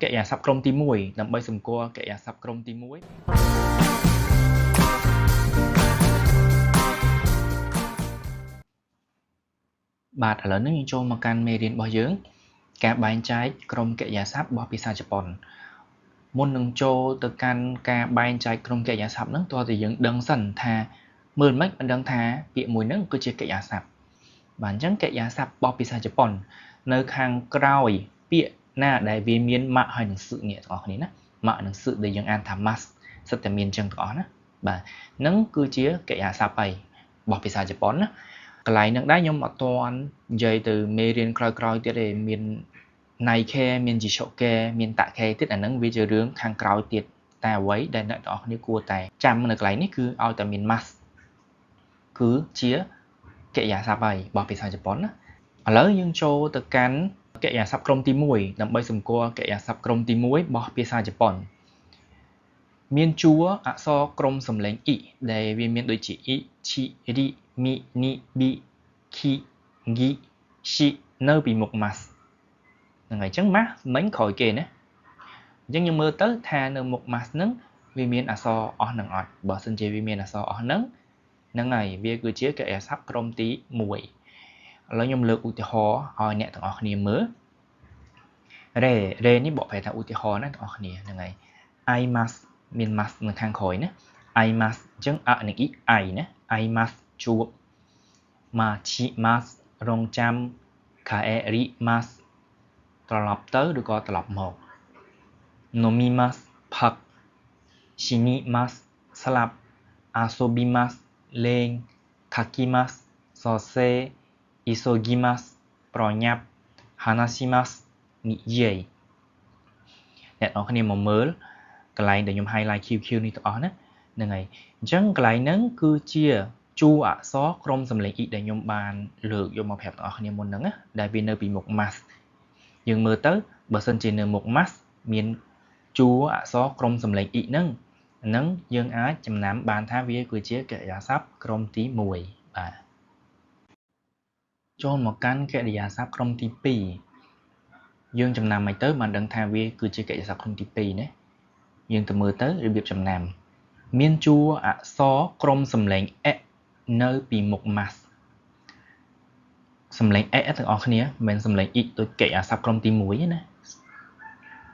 កិរិយាសព្ទក្រុមទី1ដើម្បីសម្គាល់កិរិយាសព្ទក្រុមទី1បាទឥឡូវនេះយើងចូលមកកាន់មេរៀនរបស់យើងការបែងចែកក្រុមកិរិយាសព្ទរបស់ភាសាជប៉ុនមុននឹងចូលទៅកាន់ការបែងចែកក្រុមកិរិយាសព្ទហ្នឹងទាល់តែយើងដឹងសិនថាមើលមិនមិនដឹងថាពាក្យមួយហ្នឹងគឺជាកិរិយាសព្ទបាទអញ្ចឹងកិរិយាសព្ទរបស់ភាសាជប៉ុននៅខាងក្រោយពាក្យណាដែលវាមានម៉ាក់ហើយនឹងសឹនេះទាំងអស់គ្នាណាម៉ាក់និងសឹដែលយើងអានថា mas សិតតែមានអញ្ចឹងទាំងអស់ណាបាទហ្នឹងគឺជាកិរិយាសព្ទហើយរបស់ភាសាជប៉ុនណាកន្លែងហ្នឹងដែរខ្ញុំអត់ទាន់និយាយទៅមេរៀនក្រោយៗទៀតទេមាន Nike មាន Jishoke មាន Take ទៀតអាហ្នឹងវាជារឿងខាងក្រោយទៀតតែអ្វីដែលអ្នកទាំងអស់គ្នាគួរតែចាំនៅកន្លែងនេះគឺឲ្យតែមាន mas គឺជាកិរិយាសព្ទហើយរបស់ភាសាជប៉ុនណាឥឡូវយើងចូលទៅកាន់កិរិយាសព្ទក្រុមទី1ដើម្បីសម្គាល់កិរិយាសព្ទក្រុមទី1របស់ភាសាជប៉ុនមានជួរអក្សរក្រុមសំឡេងអ៊ីដែលវាមានដូចជាអ៊ីឈីរីមីនីប៊ីគីហ្គីស៊ីនៅពីមុខ mas ហ្នឹងហើយអញ្ចឹង mas មិញក្រោយគេណាអញ្ចឹងយើងមើលទៅថានៅមុខ mas ហ្នឹងវាមានអក្សរអស់នឹងអត់បើសិនជាវាមានអក្សរអស់ហ្នឹងហ្នឹងហើយវាគឺជាកិរិយាសព្ទក្រុមទី1ឥឡូវខ្ញុំលើកឧទាហរណ៍ឲ្យអ្នកទាំងអស់គ្នាមើលរ៉េរ៉េនេះបកប្រែថាឧទាហរណ៍ណាទាំងអស់គ្នាហ្នឹងហើយ I must មាន must នៅខាងក្រោយណា I must អញ្ចឹងអនិង i ណា I must ជួប machi must រងចាំ kaeri must ត្រឡប់ទៅឬក៏ត្រឡប់មក nomi must ផឹក shini must ស្លាប់ asobi must លេង kaki must សរសេរ isogimas ប្រញាប់ hanashimas និយាយអ្នកនរគ្នាមកមើលកន្លែងដែលខ្ញុំ highlight QQ នេះទាំងអស់ណាហ្នឹងហើយអញ្ចឹងកន្លែងហ្នឹងគឺជាជួរអក្សរក្រុមសំឡេង i ដែលខ្ញុំបានលើកយកមកប្រាប់ទាំងអស់គ្នាមុនហ្នឹងណាដែលវានៅពីមុខ mas យើងមើលទៅបើសិនជានៅមុខ mas មានជួរអក្សរក្រុមសំឡេង i ហ្នឹងហ្នឹងយើងអាចចំណាំបានថាវាគឺជាកិរិយាសព្ទក្រុមទី1បាទចូលមកកាន់កិរិយាសព្ទក្រុមទី2យើងចំណាំឲ្យទៅបានដឹងថាវាគឺជាកិរិយាសព្ទក្រុមទី2ណាយើងទៅមើលទៅរបៀបចំណាំមានជួរអក្សរក្រុមសំឡេងអនៅពីមុខ mas សំឡេងអទាំងអស់គ្នាមិនមែនសំឡេងអ៊ីដូចកិរិយាសព្ទក្រុមទី1ទេណា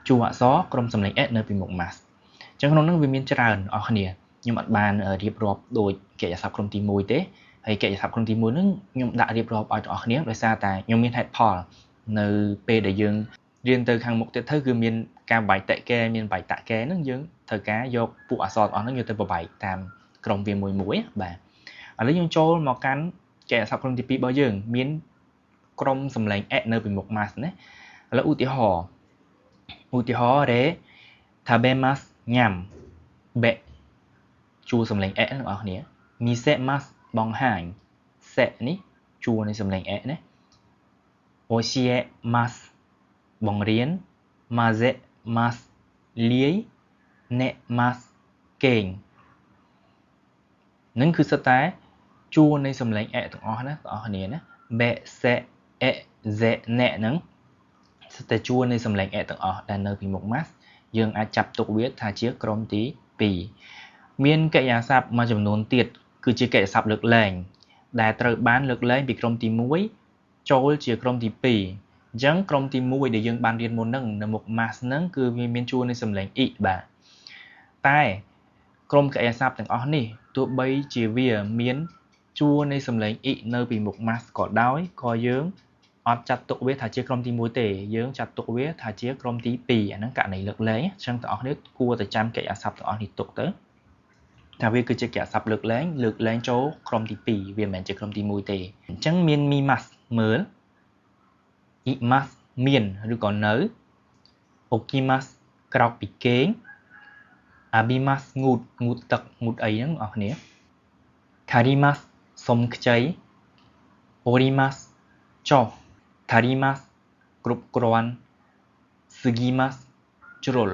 ជួរអក្សរក្រុមសំឡេងអនៅពីមុខ mas អញ្ចឹងក្នុងនោះវាមានច្រើនអស់គ្នាខ្ញុំអត់បានរៀបរាប់ដូចកិរិយាសព្ទក្រុមទី1ទេហើយកិរិយាសព្ទក្រុមទី1ហ្នឹងខ្ញុំដាក់រៀបរាប់ឲ្យទាំងអស់គ្នាដោយសារតែខ្ញុំមានហេតុផលនៅពេលដែលយើងរៀនទៅខាងមុខទៀតទៅគឺមានការបែកតកែមានបែកតកែហ្នឹងយើងត្រូវការយកពួកអក្សរទាំងអស់ហ្នឹងយកទៅបំបែកតាមក្រុមវាមួយមួយបាទឥឡូវយើងចូលមកកាន់កិរិយាសព្ទក្រុមទី2របស់យើងមានក្រុមសំឡេងអនៅពីមុខ mas ណាឥឡូវឧទាហរណ៍រ៉េ tabemas ញ៉ាំបេជួរសំឡេងអទាំងអស់គ្នា misemas បង្ហាញសេនេះជួរនៃសំឡេងអណា osiemas បង្រៀន mazemas លាយ nemas គេងនឹងគឺសុទ្ធតែជួរនៃសំឡេងអទាំងអស់ណាទាំងអស់គ្នាណាបេសេអសេណហ្នឹងសុទ្ធតែជួរនៃសំឡេងអទាំងអស់ដែលនៅពីមុខ mas យើងអាចចាប់ទុកវាថាជាក្រុមទី2មានកិរិយាសព្ទមួយចំនួនទៀតគឺជាកិរិយាសព្ទលើកលែងដែលត្រូវបានលើកលែងពីក្រុមទី1ចូលជាក្រុមទី2អញ្ចឹងក្រុមទី1ដែលយើងបានរៀនមុនហ្នឹងនៅមុខ mas ហ្នឹងគឺវាមានជួរនៃសំឡេងអ៊ីបាទតែក្រុមកិរិយាសព្ទទាំងអស់នេះទោះបីជាវាមានជួរនៃសំឡេងអ៊ីនៅពីមុខ mas ក៏ដោយក៏យើងអត់ចាត់ទុកវាថាជាក្រុមទី1ទេយើងចាត់ទុកវាថាជាក្រុមទី2អាហ្នឹងករណីលើកលែងអញ្ចឹងទាំងអស់គ្នាគួរតែចាំកិរិយាសព្ទទាំងអស់នេះទុកទៅថាវាគឺជាកិរិយាសព្ទលើកលែងចូលក្រុមទី2វាមិនមែនជាក្រុមទី1ទេអញ្ចឹងមាន mimas មើល imas មានឬក៏នៅ okimas ក្រោកពីគេង abimas ងូតងូតទឹកងូតអីហ្នឹងបងប្អូន karimas សុំខ្ចី orimas ចុះ tarimas គ្រប់គ្រាន់ sugimas ជ្រុល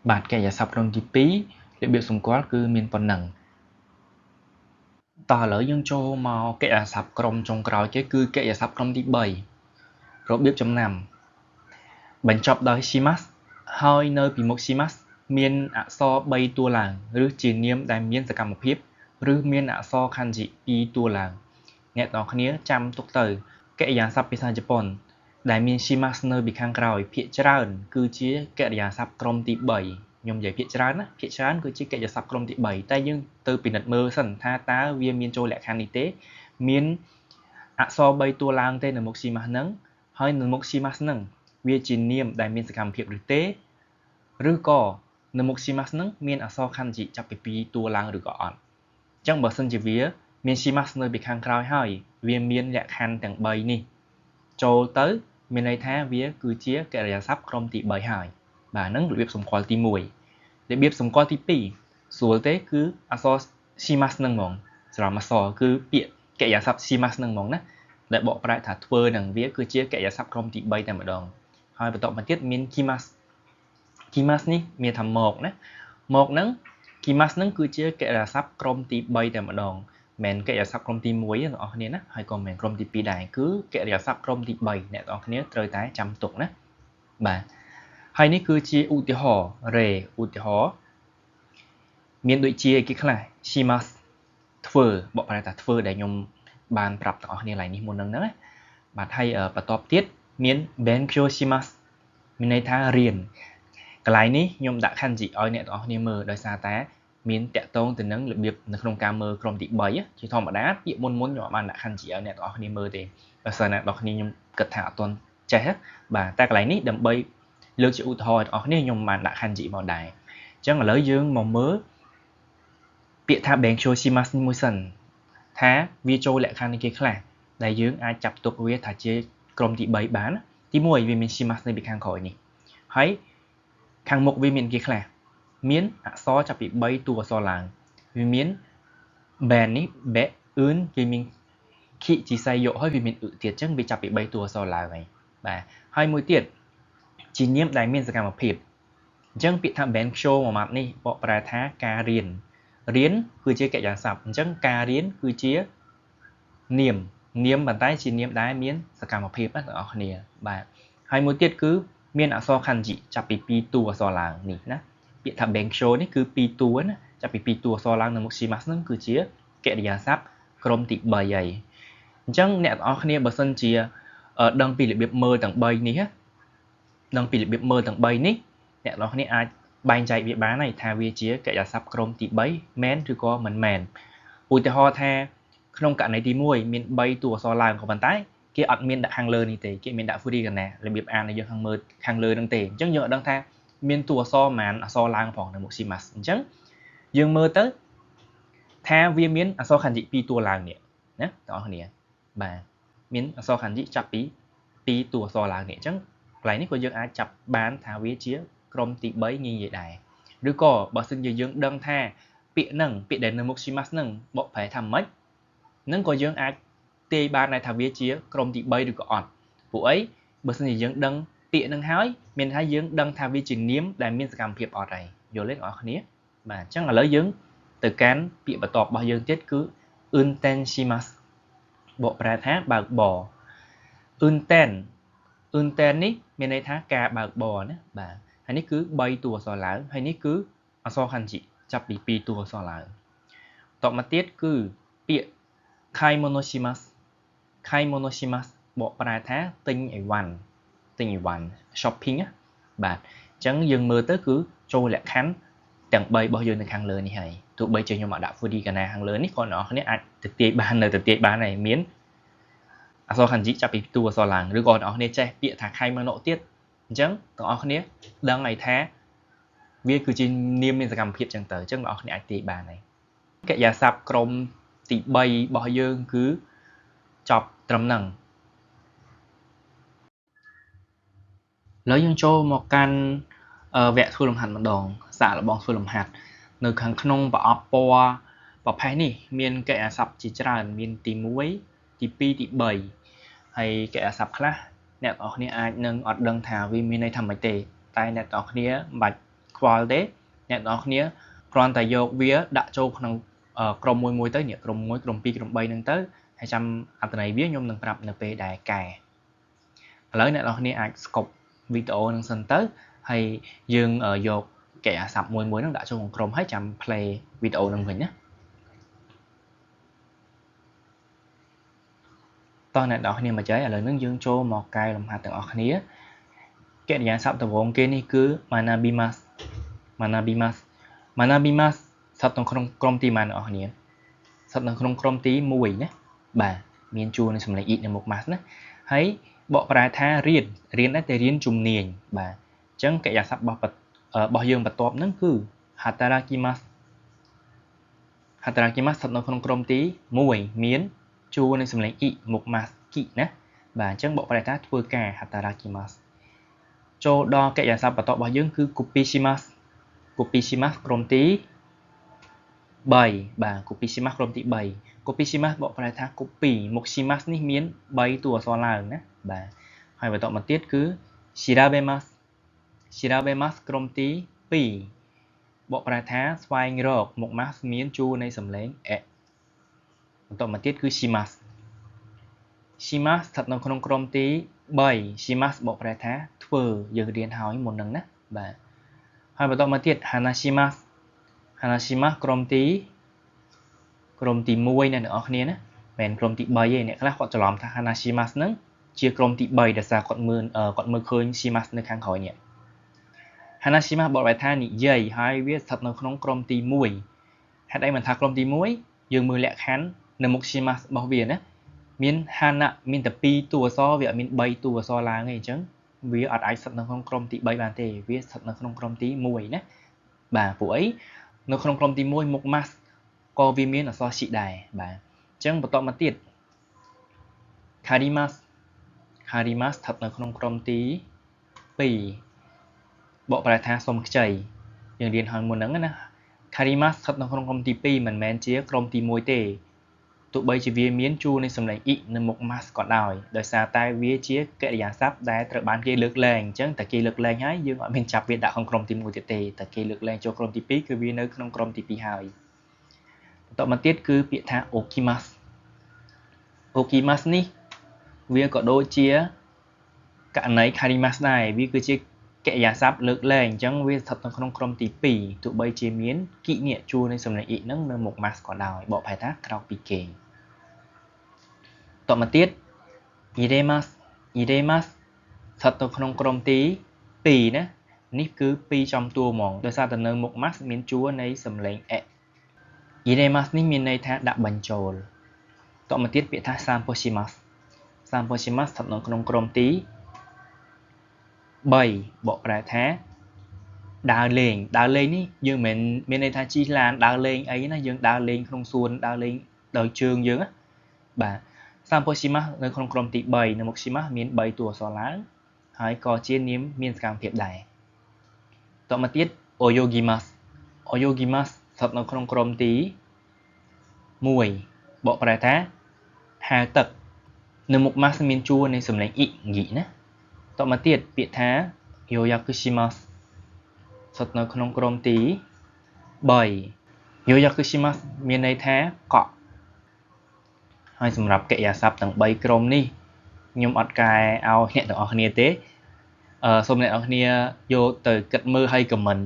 បាទកិរិយាសព្ទក្រុមទី2របៀបសម្គាល់គឺមានប៉ុណ្ណឹងតោះឥឡូវយើងចូលមកកិរិយាសព្ទក្រុមចុងក្រោយគេគឺកិរិយាសព្ទក្រុមទី3របៀបចំណាំ បញ្ចប់ដោយ します ហើយនៅពីមុខ します មានអក្សរ3តួឡើងឬជានាមដែលមានសកម្មភាពឬមានអក្សរ漢字2តួឡើងអ្នកទាំងអស់គ្នាចាំទុកទៅកិរិយាសព្ទភាសាជប៉ុនដែលមាន します នៅពីខាងក្រោយភាគច្រើនគឺជាកិរិយាសព្ទក្រុមទី3ខ្ញុំនិយាយភាគច្រើនណាភាគច្រើនគឺជាកិរិយាសព្ទក្រុមទី3តែយើងទៅពិនិត្យមើលសិនថាតើវាមានចូលលក្ខខណ្ឌនេះទេមានអក្សរ3តួឡើងទេនៅមុខ します ហ្នឹងហើយនៅមុខ します ហ្នឹងវាជានាមដែលមានសកម្មភាពឬទេឬក៏នៅមុខ します ហ្នឹងមានអក្សរ漢字ចាប់ពី2តួឡើងឬក៏អត់អញ្ចឹងបើសិនជាវាមាន します នៅពីខាងក្រោយហើយវាមានលក្ខខណ្ឌទាំង3នេះចូលទៅមានន័យថាវាគឺជាកិរិយាសព្ទក្រុមទី3ហើយបាទហ្នឹងរបៀបសម្គាល់ទី1របៀបសម្គាល់ទី2ស្រួលទេគឺអក្សរ します ហ្នឹងហ្មងស្រមអក្សរគឺពាក្យកិរិយាសព្ទ します ហ្នឹងហ្មងណាដែលបកប្រែថាធ្វើនឹងវាគឺជាកិរិយាសព្ទក្រុមទី3តែម្ដងហើយបន្តមកទៀតមាន きます きます នេះមានថាមកណាមកហ្នឹង きます ហ្នឹងគឺជាកិរិយាសព្ទក្រុមទី3តែម្ដងមិនកិរិយាសព្ទក្រុមទី1ទេអ្នកនរគ្នាណាហើយក៏មិនក្រុមទី2ដែរគឺកិរិយាសព្ទក្រុមទី3អ្នកនរគ្នាត្រូវតែចាំទុកណាបាទហើយនេះគឺជាឧទាហរណ៍រេឧទាហរណ៍មានដូចជាគេខ្លះ します ធ្វើបកប្រែថាធ្វើដែលខ្ញុំបានប្រាប់ទាំងអស់គ្នាឡើយនេះមុនហ្នឹងណាបាទហើយបន្តទៀតមាន 勉強します មានន័យថារៀនកន្លែងនេះខ្ញុំដាក់漢字ឲ្យអ្នកទាំងអស់គ្នាមើលដោយសារតែមានតាក់ទងទៅនឹងរបៀបនៅក្នុងការមើលក្រុមទី3ជាធម្មតាពាក្យមុនមុនខ្ញុំអត់បានដាក់漢字ឲ្យអ្នកទាំងអស់គ្នាមើលទេដោយសារអ្នកទាំងអស់គ្នាខ្ញុំគិតថាអត់ទាន់ចេះបាទតែកន្លែងនេះដើម្បីលើកជាឧទាហរណ៍ឲ្យទាំងអស់គ្នាខ្ញុំបានដាក់漢字មកដែរអញ្ចឹងឥឡូវយើងមកមើលពាក្យថា 勉強します នេះមួយសិនថាវាចូលលក្ខខណ្ឌនេះគេខ្លះដែលយើងអាចចាប់ទុកវាថាជាក្រុមទី3បានទី1វាមាន します នៅពីខាងក្រោយនេះហើយខាងមុខវាមានគេខ្លះមានអក្សរចាប់ពី3តួអក្សរឡើងវាមាន ben នេះ be អឿនវាមាន き ជាសៃយកហើយវាមានអ៊ឺទៀតអញ្ចឹងវាចាប់ពី3តួអក្សរឡើងហើយបាទហើយមួយទៀតជានាមដែលមានសកម្មភាពអញ្ចឹងពាក្យថា 勉強 មួយម៉ាត់នេះបកប្រែថាការរៀនរៀនគឺជាកិរិយាសព្ទអញ្ចឹងការរៀនគឺជានាមនាមប៉ុន្តែជានាមដែលមានសកម្មភាពណាទាំងអស់គ្នាបាទហើយមួយទៀតគឺមានអក្សរ漢字ចាប់ពី2តួអក្សរឡើងនេះណាពាក្យថា 勉強 នេះគឺ2តួណាចាប់ពី2តួអក្សរឡើងនៅមុខ します ហ្នឹងគឺជាកិរិយាសព្ទក្រុមទី3ហើយអញ្ចឹងអ្នកទាំងអស់គ្នាបើសិនជាដឹងពីរបៀបមើលទាំង3នេះដឹងពីរបៀបមើលទាំង3នេះអ្នកទាំងអស់គ្នាអាចបែងចែកវាបានហើយថាវាជាកិរិយាសព្ទក្រុមទី3មែនឬក៏មិនមែនឧទាហរណ៍ថាក្នុងករណីទី1មាន3តួអក្សរឡើងក៏ប៉ុន្តែគេអត់មានដាក់ខាងលើនេះទេគេមានដាក់ furigana របៀបអានឲ្យយើងខាងមើលខាងលើនឹងទេអញ្ចឹងយើងអត់ដឹងថាមានតួអក្សរប៉ុន្មានអក្សរឡើងផងនៅមុខ します អញ្ចឹងយើងមើលទៅថាវាមានអក្សរ漢字2តួឡើងនេះណាបងប្អូនគ្នាបាទមានអក្សរ漢字ចាប់ពី2តួអក្សរឡើងនេះអញ្ចឹងកន្លែងនេះក៏យើងអាចចាប់បានថាវាជាក្រុមទី3ងាយៗដែរឬក៏បើសិនជាយើងដឹងថាពាក្យហ្នឹងពាក្យដែលនៅមុខ します ហ្នឹងបកប្រែថាម៉េចហ្នឹងក៏យើងអាចទាយបានដែរថាវាជាក្រុមទី3ឬក៏អត់ពួកអីបើសិនជាយើងដឹងពាក្យហ្នឹងហើយមានថាយើងដឹងថាវាជានាមដែលមានសកម្មភាពអត់ហើយយល់ទេបងប្អូនគ្នាបាទអញ្ចឹងឥឡូវយើងទៅកាន់ពាក្យបន្ទាប់របស់យើងទៀតគឺ 運転します បកប្រែថាបើកបរ 運転 運転 នេះមានន័យថាការបើកបរណាបាទហើយនេះគឺ3តួអក្សរឡើងហើយនេះគឺអក្សរ漢字ចាប់ពី2តួអក្សរឡើងតមកទៀតគឺពាក្យ 買い物します 買い物します បកប្រែថាទិញអីវ៉ាន់ទិញអីវ៉ាន់ shopping ណាបាទអញ្ចឹងយើងមើលទៅគឺចូលលក្ខខណ្ឌទាំង3របស់យើងនៅខាងលើនេះហើយទោះបីជាខ្ញុំអត់ដាក់ furigana ខាងលើនេះក៏អ្នកនរគ្នាអាចទៅទាយបាននៅទៅទាយបានហើយមានអក្សរ漢字ចាប់ពីតួអក្សរឡើងឬក៏អ្នកនរគ្នាចេះពាក្យថា 買い物 ទៀតអញ្ចឹងទាំងអស់គ្នាដឹងហើយថាវាគឺជានាមមានសកម្មភាពចឹងទៅអញ្ចឹងអ្នកនរគ្នាអាចទាយបានហើយកិរិយាសព្ទក្រុមទី3របស់យើងគឺចប់ត្រឹមហ្នឹងឥឡូវយើងចូលមកកាន់វគ្គធ្វើលំហាត់ម្ដងសាកល្បងធ្វើលំហាត់នៅខាងក្នុងប្រអប់ពណ៌ប្រភេទនេះមានកិរិយាសព្ទជាច្រើនមានទី1ទី2ទី3ហើយកិរិយាសព្ទខ្លះអ្នកទាំងអស់គ្នាអាចនឹងអត់ដឹងថាវាមានន័យថាម៉េចទេតែអ្នកទាំងអស់គ្នាមិនបាច់ខ្វល់ទេអ្នកទាំងអស់គ្នាគ្រាន់តែយកវាដាក់ចូលក្នុងក្រុមមួយមួយទៅនេះក្រុម1ក្រុម2ក្រុម3ហ្នឹងទៅហើយចាំអត្ថន័យវាខ្ញុំនឹងប្រាប់នៅពេលដែលកែឥឡូវអ្នកទាំងអស់គ្នាអាចស្កប់ វីដេអូហ្នឹងសិនទៅហើយយើងយកកិរិយាសព្ទមួយៗហ្នឹងដាក់ចូលក្នុងក្រុមហើយចាំ play វីដេអូហ្នឹងវិញណាតោះអ្នកនរគ្នាមកចៃឥឡូវហ្នឹងយើងចូលមកកែលំហាត់ទាំងអស់គ្នាកិរិយាសព្ទដំបូងគេនេះគឺ manabimas manabimas manabimas ស្ថិតនៅក្នុងក្រុមទីម៉ានអ្នកនរគ្នាស្ថិតនៅក្នុងក្រុមទី1ណាបាទមានជួរនៃសំឡេង i នៅមុខ mas ណាហើយបកប្រែថារៀនរៀនដែរតែរៀនជំនាញបាទអញ្ចឹងកិរិយាសព្ទរបស់យើងបន្ទាប់ហ្នឹងគឺ hatarakimas hatarakimas ស្ថិតនៅក្នុងក្រុមទី1មានជួរនៃសំឡេង i មុខ mas គីណាបាទអញ្ចឹងបកប្រែថាធ្វើការ hatarakimas ចូលដល់កិរិយាសព្ទបន្ទាប់របស់យើងគឺ kopishimas kopishimas ក្រុមទី3បាទ kopishimas ក្រុមទី3 kopishimas បកប្រែថា copy មុខ shimas នេះមាន3តួអក្សរឡើងណាបាទហើយបន្តមកទៀតគឺ shirabemas shirabemas ក្រុមទី2បកប្រែថាស្វែងរកមុខ mas មានជួរនៃសំឡេង e បន្តមកទៀតគឺ shimas shimas ស្ថិតនៅក្នុងក្រុមទី3 shimas បកប្រែថាធ្វើយើងរៀនហើយមុននឹងណាបាទហើយបន្តមកទៀត hanashimas hanashimas ក្រុមទី1អ្នកទាំងអស់គ្នាណាមិនមែនក្រុមទី3ទេអ្នកខ្លះគាត់ច្រឡំថា hanashimas ហ្នឹងជាក្រុមទី3ដោយសារគាត់មើលឃើញ shimas នៅខាងក្រោយនេះ hanashimas បកប្រែថានិយាយហើយវាស្ថិតនៅក្នុងក្រុមទី1ហេតុអីមិនថាក្រុមទី1យើងមើលលក្ខខណ្ឌនៅមុខ shimas របស់វាណាមាន hana មានតែ2តួអក្សរវាអត់មាន3តួអក្សរឡើងទេអញ្ចឹងវាអត់អាចស្ថិតនៅក្នុងក្រុមទី3បានទេវាស្ថិតនៅក្នុងក្រុមទី1ណាបាទពួកអីនៅក្នុងក្រុមទី1មុខ mas ក៏វាមានអក្សរ shi ដែរបាទអញ្ចឹងបន្តមកទៀត karimas karimas ស្ថិតនៅក្នុងក្រុមទី2បកប្រែថាសុំខ្ចីយើងរៀនហើយមុនហ្នឹងណា karimas ស្ថិតនៅក្នុងក្រុមទី2មិនមែនជាក្រុមទី1ទេទោះបីជាវាមានជួរនៃសំឡេង i នៅមុខ mas ក៏ដោយដោយសារតែវាជាកិរិយាសព្ទដែលត្រូវបានគេលើកលែងអញ្ចឹងតែគេលើកលែងហើយយើងអត់មានចាប់វាដាក់ក្នុងក្រុមទី1ទៀតទេតែគេលើកលែងចូលក្រុមទី2គឺវានៅក្នុងក្រុមទី2ហើយបន្តមកទៀតគឺពាក្យថា okimas okimas នេះវាក៏ដូចជាករណី karimas ដែរវាគឺជាកិរិយាសព្ទលើកលែងអញ្ចឹងវាស្ថិតនៅក្នុងក្រុមទី2ទោះបីជាមានគិនិជួរនៃសំឡេង i ហ្នឹងនៅមុខ mas ក៏ដោយបកប្រែថាក្រោកពីគេងតមកទៀត iremas iremas ស្ថិតនៅក្នុងក្រុមទី2ណានេះគឺ2ចំតួហ្មងដោយសារតែនៅមុខ mas មានជួរនៃសំឡេង e iremas នេះមានន័យថាដាក់បញ្ចូលតមកទៀតពាក្យថា samposhimas samposhimas ស្ថិតនៅក្នុងក្រុមទី3បកប្រែថាដើរលេងដើរលេងនេះយើងមិនមានន័យថាជិះឡានដើរលេងអីណាយើងដើរលេងក្នុងសួនដើរលេងដោយជើងយើងណាបាទ samposhimas នៅក្នុងក្រុមទី3នៅមុខ shimas មាន3តួអក្សរឡើងហើយក៏ជានាមមានសកម្មភាពដែរតមកទៀត oyogimas oyogimas ស្ថិតនៅក្នុងក្រុមទី1បកប្រែថាហែលទឹកនៅមុខ mas មានជួរនៃសំឡេង i ងិណាតមកទៀតពាក្យថា yoyakushimas ស្ថិតនៅក្នុងក្រុមទី3 yoyakushimas មានន័យថាកក់ហើយសម្រាប់កិរិយាសព្ទទាំង3ក្រុមនេះខ្ញុំអត់កែឲ្យអ្នកទាំងអស់គ្នាទេសូមអ្នកទាំងអស់គ្នាយកទៅគិតមើលហើយ comment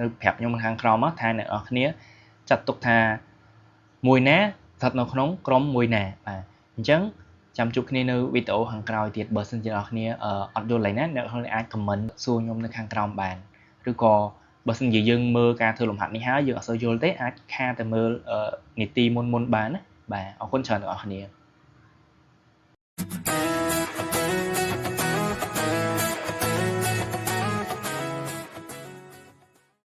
នៅប្រាប់ខ្ញុំខាងក្រោមថាអ្នកទាំងអស់គ្នាចាត់ទុកថាមួយណាស្ថិតនៅក្នុងក្រុមមួយណាបាទអញ្ចឹងចាំជួបគ្នានៅវីដេអូខាងក្រោយទៀតបើសិនជាអ្នកគ្នាអត់យល់ឡើយណាអ្នកគ្នាអាច comment សួរខ្ញុំនៅខាងក្រោមបានឬក៏បើសិនជាយើងមើលការធ្វើលំហាត់នេះហើយយើងអត់សូវយល់ទេអាចខាទៅមើលនីតិមុនៗបានណាបាទអរគុណច្រើនទាំងអស់គ្នា